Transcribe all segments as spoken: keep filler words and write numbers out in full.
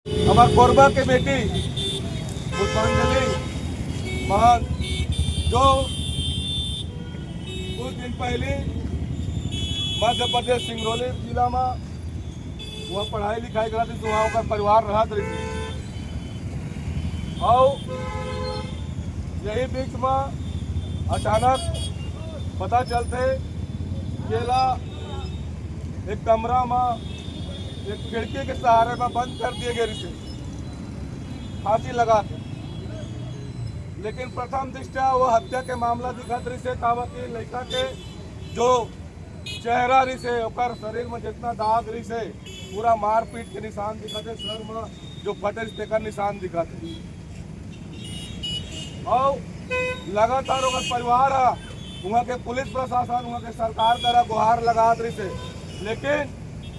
हमर कोरबा के बेटी पुष्पांजलि महंत, जो कुछ दिन पहले मध्य प्रदेश सिंगरौली जिला में वह पढ़ाई लिखाई करत रहिस, वहाँ ओकर परिवार रहत रहिस। और यही बीच में अचानक पता चलते कि एला एक कमरा में एक खिड़की के सहारे में बंद कर दिए गए रहिस, फांसी लगा के। लेकिन प्रथम दृष्टया वो हत्या के मामला दिखत रहिस, काबर कि लड़का के जो चेहरा रहिस, ओकर शरीर में जितना दाग रहिस, पूरा मारपीट के निशान दिखत हे, सर में जो फटे रहिस, तेकर निशान दिखत हे। और लगातार ओकर परिवार ह, वहाँ के पुलिस प्रशासन, वहाँ के सरकार करा गुहार लगात रहिस, लेकिन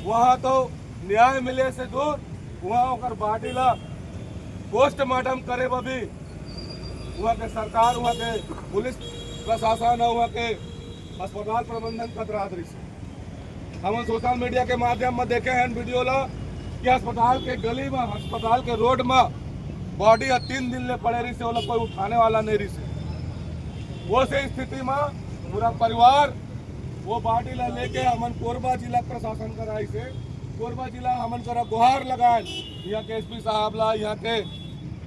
वहाँ तो न्याय मिले से दूर, वहाँ ओकर बॉडी ला पोस्टमार्टम करे बर भी वहाँ के सरकार, वहाँ के पुलिस प्रशासन और वहाँ के अस्पताल प्रबंधन कतरात रहिस। हमन सोशल मीडिया के माध्यम में देखे हैं वीडियो ला कि अस्पताल के गली में, अस्पताल के रोड में बॉडी ह तीन दिन ले पड़े रहिस, ओला कोई उठाने वाला नहीं रहिस। वो से स्थिति में पूरा परिवार वो बॉडी ला लेके हमन कोरबा जिला प्रशासन करा आइस हे। कोरबा जिला हमन करा गुहार लगाए, यहाँ के एसपी साहब ला, यहाँ के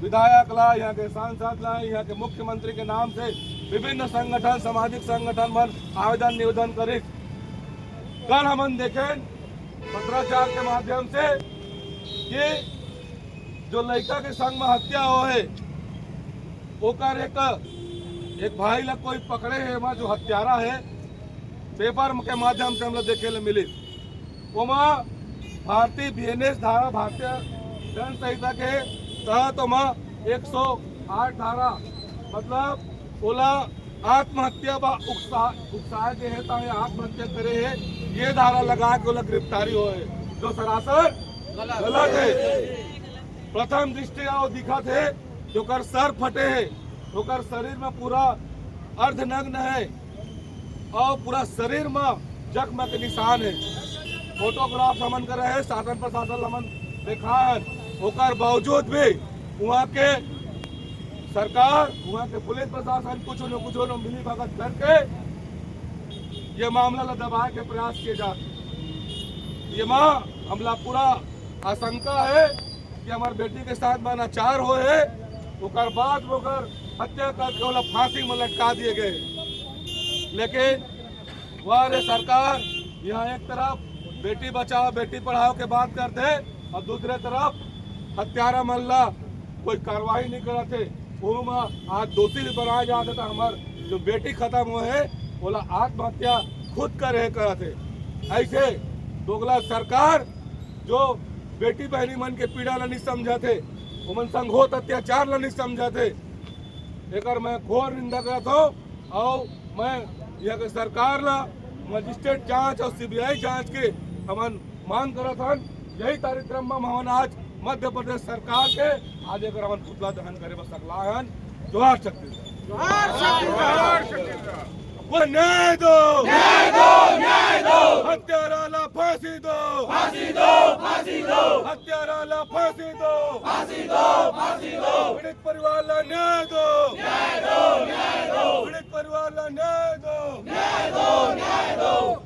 विधायक ला, यहाँ के सांसद ला, यहाँ के मुख्यमंत्री के नाम से विभिन्न संगठन, सामाजिक संगठन मन आवेदन निवेदन करिस। कल हमन देखेन पत्राचार के माध्यम से कि जो लड़का के संग में हत्या होहे, ओकर एक, एक भाई ला कोई पकड़े हे, एमा जो हत्यारा हे, पेपर के माध्यम से हमला देखे ले मिलिस। ओमा भारतीय बीएनएस धारा, भारतीय दंड संहिता के तहत ओमा एक सौ आठ धारा, मतलब ओला आत्महत्या बा उकसा, उकसाए गे हे, ताकि आत्महत्या करे हे, ये धारा लगा के ओला गिरफ्तारी होए, जो सरासर गलत हे। प्रथम दृष्टया वो दिखत हे कि ओकर सर फटे हे, ओकर शरीर में पूरा अर्धनग्न हे और पूरा शरीर में जख्म के निशान हे। फोटोग्राफ हमन करे हे, शासन प्रशासन हमन देखाए हन, ओकर बावजूद भी वहाँ के सरकार, वहाँ के पुलिस प्रशासन कुछ न कुछ न मिली भगत करके ये मामला ला दबाए के प्रयास किए जात। ये माँ हमला पूरा आशंका हे कि हमार बेटी के साथ में अनाचार होए हे, ओकर बाद ओकर हत्या करके ओला फांसी में लटका दिए गए। लेकिन वाह रे सरकार, यहाँ एक तरफ बेटी बचाओ बेटी पढ़ाओ के बात करथे और दूसरे तरफ हत्यारा मन ला कोई कार्रवाई नहीं करत हे। ओहू म आज दोषी भी बनाए जात हे, तो हमार जो बेटी खत्म होए हे, ओला आत्महत्या खुद करे हे करत हे। ऐसे दोगला सरकार जो बेटी बहनी मन के पीड़ा ला नहीं समझत हे, ओमन संग होत अत्याचार ला नहीं समझत हे, एकर मैं घोर निंदा करत हूँ। और मैं यहाँ के सरकार ला मजिस्ट्रेट जांच और सीबीआई जांच के हमन मांग करत हन। यही कार्यक्रम में हमन आज मध्य प्रदेश सरकार के आज एक हमन पुतला दहन करे बर सकला हन। जोहार छत्तीसगढ़। जोहार छत्तीसगढ़। बोल, न्याय दो, न्याय दो, न्याय दो। हत्यारा ला फांसी दो, फांसी दो, फांसी दो। हत्यारा ला फांसी दो, फांसी दो, फांसी दो। पीड़ित परिवार ला न्याय दो, न्याय दो, न्याय दो। पीड़ित परिवार ला न्याय दो, न्याय दो, न्याय दो।